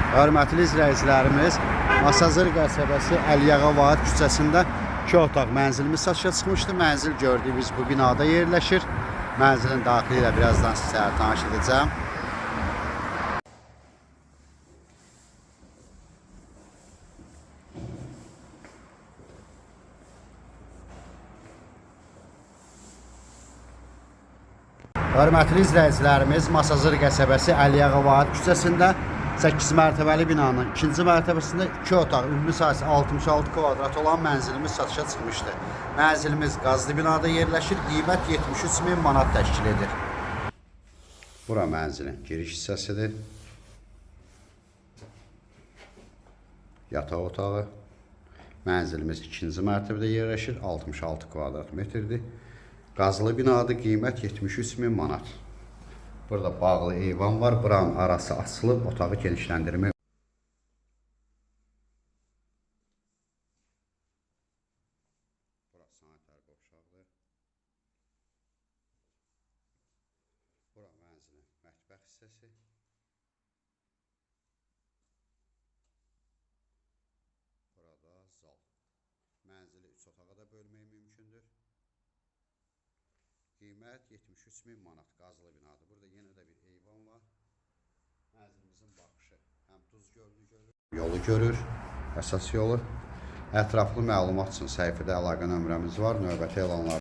Hörmətli izləyicilərimiz, Masazır qəsəbəsi Əliyağa Vahid küçəsində 2 otaq mənzilimiz satışa çıxmışdı. Mənzil gördüyünüz bu binada yerləşir. Mənzilin daxili ilə birazdan sizlərə tanış edəcəm. Hörmətli izləyicilərimiz, Masazır qəsəbəsi Əliyağa Vahid küçəsində 8 mərtəbəli binanın 2-ci mərtəbəsində 2 otaq, ümumi sahəsi 66 kvadrat olan mənzilimiz satışa çıxmışdı. Mənzilimiz qazlı binada yerləşir, qiymət 73 min manat təşkil edir. Bura mənzilin giriş hissəsidir. Yataq otağı. Mənzilimiz 2-ci mərtəbədə yerləşir, 66 kvadrat metrdir. Qazlı binadır, qiymət 73 min manat. Burada bağlı eyvan var, buranın arası açılıb, otağı genişləndirmək. Bura sanitar qovşaqdır. Bura mənzilin mətbəx hissəsi. Burada zal. Mənzili 3 otağa da bölmək mümkündür. Qiymət 73 min manat, qazlı binadır. Burada yenə də bir eyvan var. Mənzilimizin baxışı həm Duz gölünü görür, yolu görür, əsas yolu. Ətraflı məlumat üçün səhifədə əlaqə nömrəmiz var. Növbəti elanlar